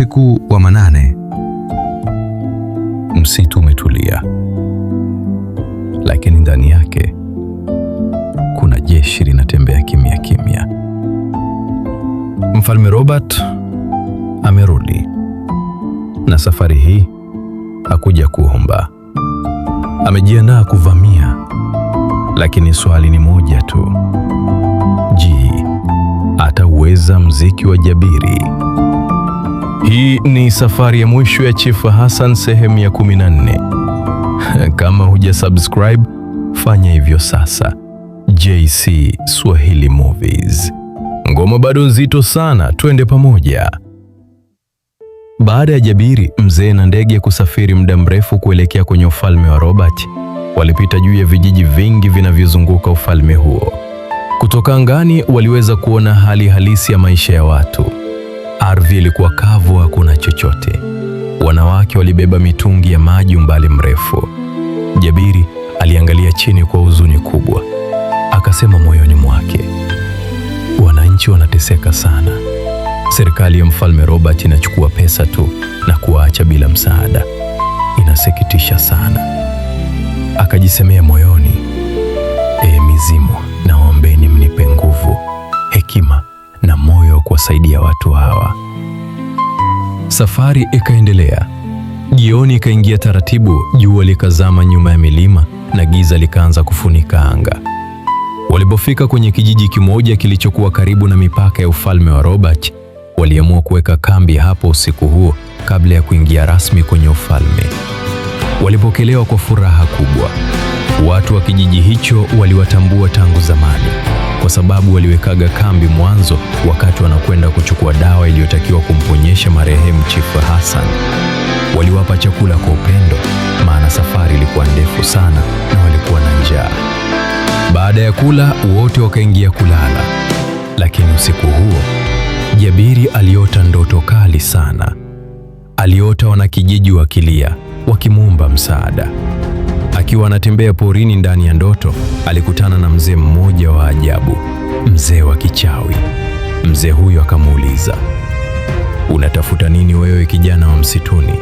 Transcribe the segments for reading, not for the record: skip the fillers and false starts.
Usiku wa manane, msitu umetulia, lakini ndani yake kuna jeshi linatembea kimya kimya. Mfalme Robert amerudi, na safari hii hakuja kuomba. Amejiandaa kuvamia, lakini swali ni moja tu: je, atauweza mziki wa Jabiri? Hii ni safari ya mwisho ya Chifu Hassan sehemu ya 14. Kama huja subscribe, fanya hivyo sasa. JC Swahili Movies. Ngoma bado nzito sana, twende pamoja. Baada ya Jabiri, mzee na ndege kusafiri muda mrefu kuelekea kwenye ufalme wa Robert, walipita juu ya vijiji vingi vinavyozunguka ufalme huo. Kutoka angani waliweza kuona hali halisi ya maisha ya watu. Ardhi ilikuwa kavu, hakuna chochote. Wanawake walibeba mitungi ya maji umbali mrefu. Jabiri aliangalia chini kwa huzuni kubwa, akasema moyoni mwake, wananchi wanateseka sana. Serikali ya Mfalme Robert inachukua pesa tu na kuwaacha bila msaada. Inasikitisha sana. Akajisemea moyoni, ee mizimu, naombeni mnipe nguvu, hekima na moyo wa kuwasaidia watu hawa. Safari ikaendelea. Jioni ikaingia taratibu, jua likazama nyuma ya milima na giza likaanza kufunika anga. Walipofika kwenye kijiji kimoja kilichokuwa karibu na mipaka ya ufalme wa Robert, waliamua kuweka kambi hapo usiku huo kabla ya kuingia rasmi kwenye ufalme. Walipokelewa kwa furaha kubwa. Watu wa kijiji hicho waliwatambua tangu zamani kwa sababu waliwekaga kambi mwanzo wakati wanakwenda kuchukua dawa iliyotakiwa kumponyesha marehemu Chifu Hassan. Waliwapa chakula kwa upendo, maana safari ilikuwa ndefu sana na walikuwa na njaa. Baada ya kula, wote wakaingia kulala. Lakini usiku huo Jabiri aliota ndoto kali sana. Aliota wanakijiji wakilia, wakimwomba msaada. Akiwa anatembea porini ndani ya ndoto, alikutana na mzee mmoja wa ajabu, mzee wa kichawi. Mzee huyo akamuuliza, unatafuta nini wewe kijana wa msituni?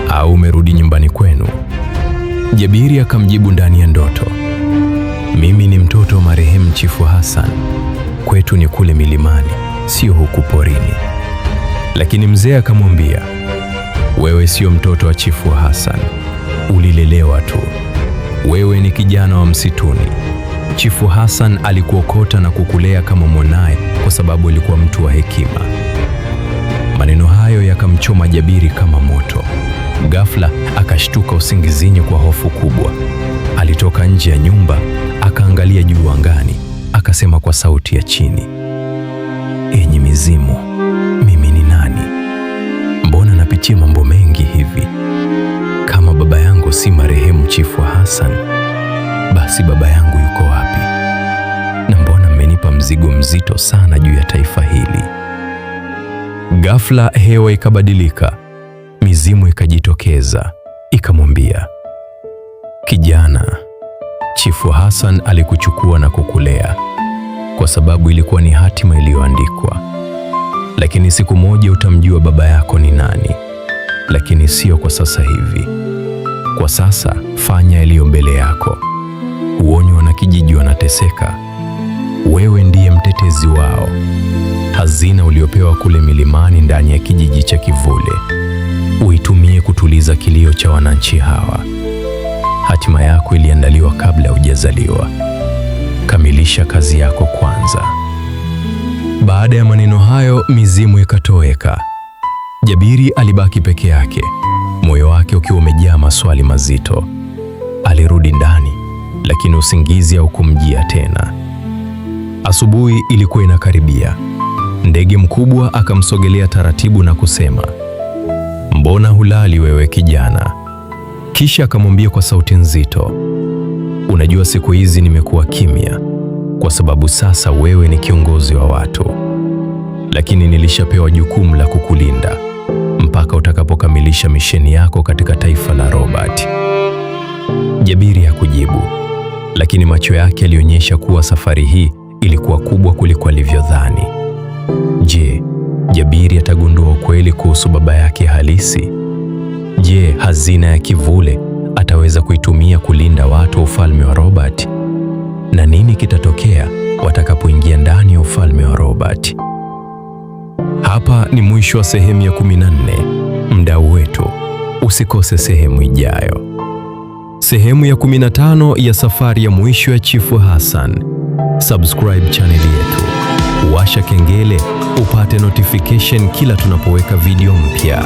Au umerudi nyumbani kwenu? Jabiri akamjibu ndani ya ndoto, mimi ni mtoto wa marehemu Chifu Hassan. Kwetu ni kule milimani, sio huku porini. Lakini mzee akamwambia, wewe sio mtoto wa Chifu Hassan, ulilelewa tu. Wewe ni kijana wa msituni. Chifu Hassan alikuokota na kukulea kama mwanaye kwa sababu alikuwa mtu wa hekima. Maneno hayo yakamchoma Jabiri kama moto. Ghafla akashtuka usingizini kwa hofu kubwa. Alitoka nje ya nyumba, akaangalia juu angani, akasema kwa sauti ya chini, enyi mizimu, mimi ni nani? Mbona napitia mambo mengi hivi? Kama baba yangu si marehemu Chifu Hassan, basi baba yangu yuko wapi? Na mbona mmenipa mzigo mzito sana juu ya taifa hili? Ghafla hewa ikabadilika, mizimu ikajitokeza, ikamwambia, kijana, Chifu Hassan alikuchukua na kukulea kwa sababu ilikuwa ni hatima iliyoandikwa, lakini siku moja utamjua baba yako ni nani, lakini sio kwa sasa hivi. Kwa sasa fanya yaliyo mbele yako. Huoni wanakijiji wanateseka? Wewe ndiye mtetezi wao. Hazina uliopewa kule milimani ndani ya kijiji cha Kivule uitumie kutuliza kilio cha wananchi hawa. Hatima yako iliandaliwa kabla hujazaliwa. Kamilisha kazi yako kwanza. Baada ya maneno hayo, mizimu ikatoweka. Jabiri alibaki peke yake, moyo wake ukiwa umejaa maswali mazito. Alirudi ndani, lakini usingizi haukumjia tena. Asubuhi ilikuwa inakaribia. Ndege mkubwa akamsogelea taratibu na kusema, mbona hulali wewe kijana? Kisha akamwambia kwa sauti nzito, unajua siku hizi nimekuwa kimya kwa sababu sasa wewe ni kiongozi wa watu, lakini nilishapewa jukumu la kukulinda mpaka utakapokamilisha misheni yako katika taifa la Robert. Jabiri hakujibu, lakini macho yake yalionyesha kuwa safari hii ilikuwa kubwa kuliko alivyodhani. Je, Jabiri atagundua ukweli kuhusu baba yake halisi? Je, hazina ya kivule ataweza kuitumia kulinda watu wa ufalme wa Robert? Na nini kitatokea watakapoingia ndani ya ufalme wa Robert? Hapa ni mwisho wa sehemu ya 14. Mdau wetu, usikose sehemu ijayo. Sehemu ya 15 ya safari ya mwisho ya Chifu Hassan. Subscribe channel yetu, washa kengele upate notification kila tunapoweka video mpya.